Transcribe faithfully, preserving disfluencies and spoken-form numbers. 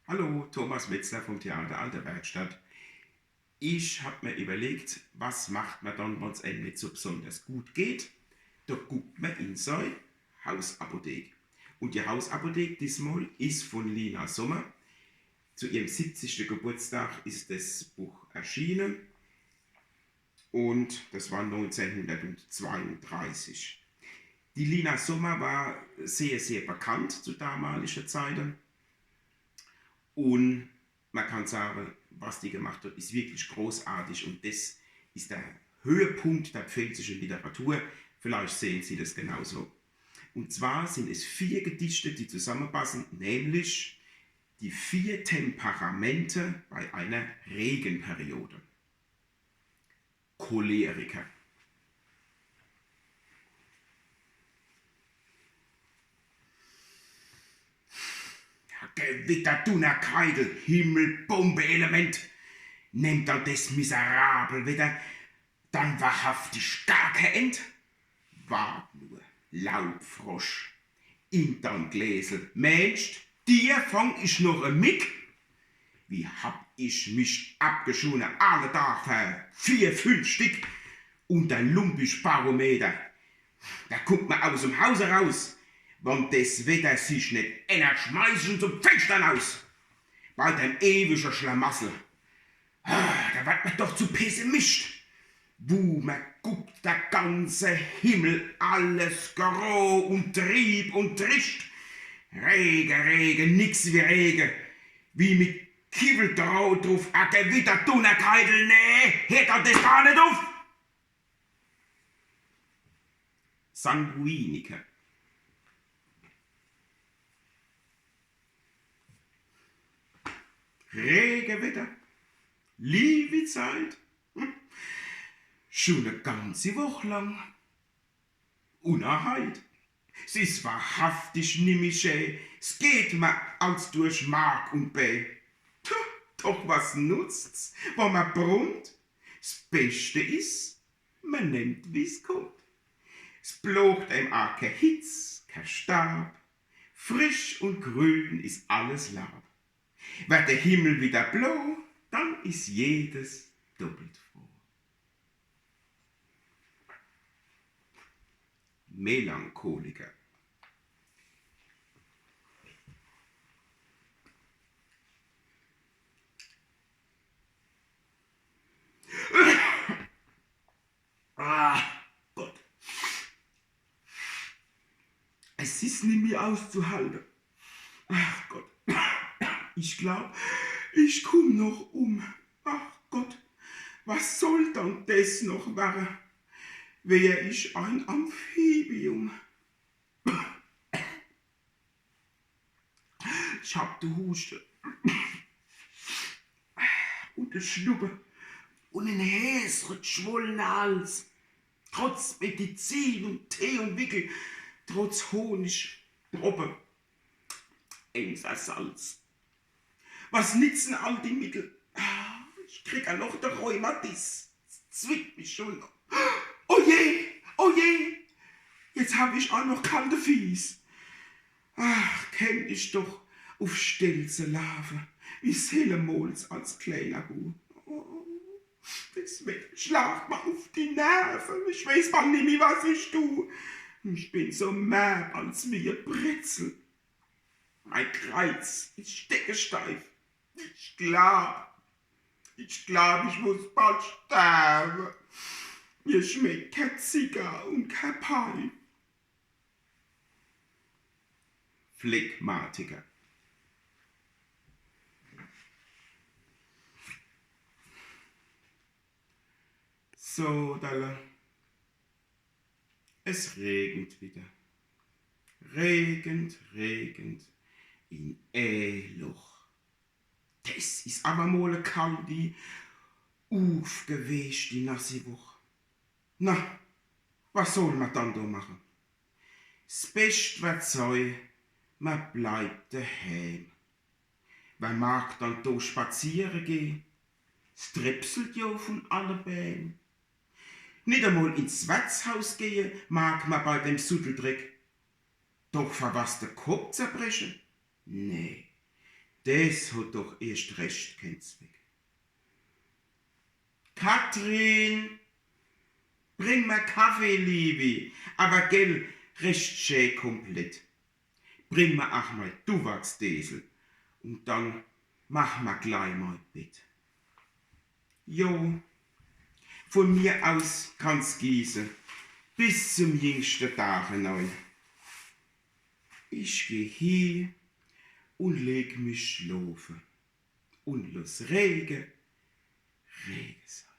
Hallo, Thomas Metzler vom Theater an der Werkstatt. Ich hab mir überlegt, was macht man dann, wann's einem net so besonders gut geht? Da guckt man in sei Hausapothek. Und die Hausapothek diesmal is von Lina Sommer. Zu ihrem siebzigsten Geburtstag is das Buch erschienen. Und das war neunzehnhundertzweiunddreißig. Die Lina Sommer war sehr, sehr bekannt zu damaligen Zeiten. Und man kann sagen, was die gemacht hat, ist wirklich großartig. Und das ist der Höhepunkt der pfälzischen Literatur. Vielleicht sehen Sie das genauso. Und zwar sind es vier Gedichte, die zusammenpassen, nämlich die vier Temperamente bei einer Regenperiode. Choleriker. Gewitter, Dunnerkeidel, Himmel, Bombe, Element. Nimmt dann des miserabel Wetter dann wahrhaftig gar kee End? Wart nur, Laubfrosch, in deim Gläsel. Meenst, dir fang ich noch e Mick? Wie hab ich mich abgeschune alle Dag fer vier, fünf Stick. Un der lumpisch Barometer, da kummt mer aus em Haus eraus. Wann des Wetter sich net ännert, schmeiß ich en zum Fenster naus. Bei dem ewige Schlamassel, ah, da werd mer doch zu Pessimist. Wu mer guckt, der ganze Himmel, alles gro un trieb un trischt. Rege, Rege, nix wie Rege. Wie mit Kiwweldroht druf, a Gewitter, Dunnerkeidel, nee, heert dann des gar net uf. Sanguiniker. Regewetter, liewi Zeit, hm, schun e ganzi Woch lang. Un a heit, s is wahrhaftig nimmi schee, s geht mer als durch Mark un Bee. Tja, doch was nutzt's, wann mer brummt? S Beschte is, mer nemmt, wie's kummt. S blocht em a kee Hitz, kee Staab, frisch un grün is alles Laab. Werd de Himmel widder blo, dann is jedes doppelt froh. Melancholiker. Ah, Gott. Es is nimmi auszuhalte. Ach Gott. Ich glaab, ich kumm noch um. Ach Gott, was soll dann des noch werre? Wär ich ein Amphibium? Ich hab de Huschte un de Schnuppe un en hässere, gschwollene Hals. Trotz Medizin un Tee un Wickel, trotz Honig, Droppe, Emser Salz. Was nitzen all die Mittel? Ah, ich krieg a noch de Rheumatis. S zwickt mich schun. Oh je, oh je, jetzt hab ich a noch kalte Fieß. Ach, kennt ich doch uf Stelze laafe, wie sellemols als kleener Bu. Oh, des Wetter schlacht mer uf die Nerve. Ich weeß bal nimmi, was ich tu. Ich bin so merb als wie e Brezel. Mei Kreiz is steckesteif. Ich glaab, ich glaab, ich muss bal sterwe. Mir schmeckt kee Zigarr un kee Peif. Phlegmatiker. So, Dalle. Es regent widder. Regent, regent in ee Loch. Des is awwer mol e kaldi, ufgeweeschdi, nassi Woch. Na, was soll mer dann do mache? S Bescht werd sei, mer bleibt deheem. Wer mag dann do spaziere geh? S drepselt jo vun alle Bääm. Nit emol ins Wertshaus gehe mag mer bei dem Suddeldreck. Doch fer was de Kopp zerbreche? Nee, Des hot doch erscht recht keen Zweck. Kathrin, bring mer Kaffee, Liewi, awwer gell, recht schää komplett. Bring mer ach mei Duwaksdesel un dann mach mer glei mei Bett. Jo, vun mir aus kann's gieße, bis zum jingschte Dag enei. Ich geh hie un leg mich schlofe un loss Rege, Rege sei.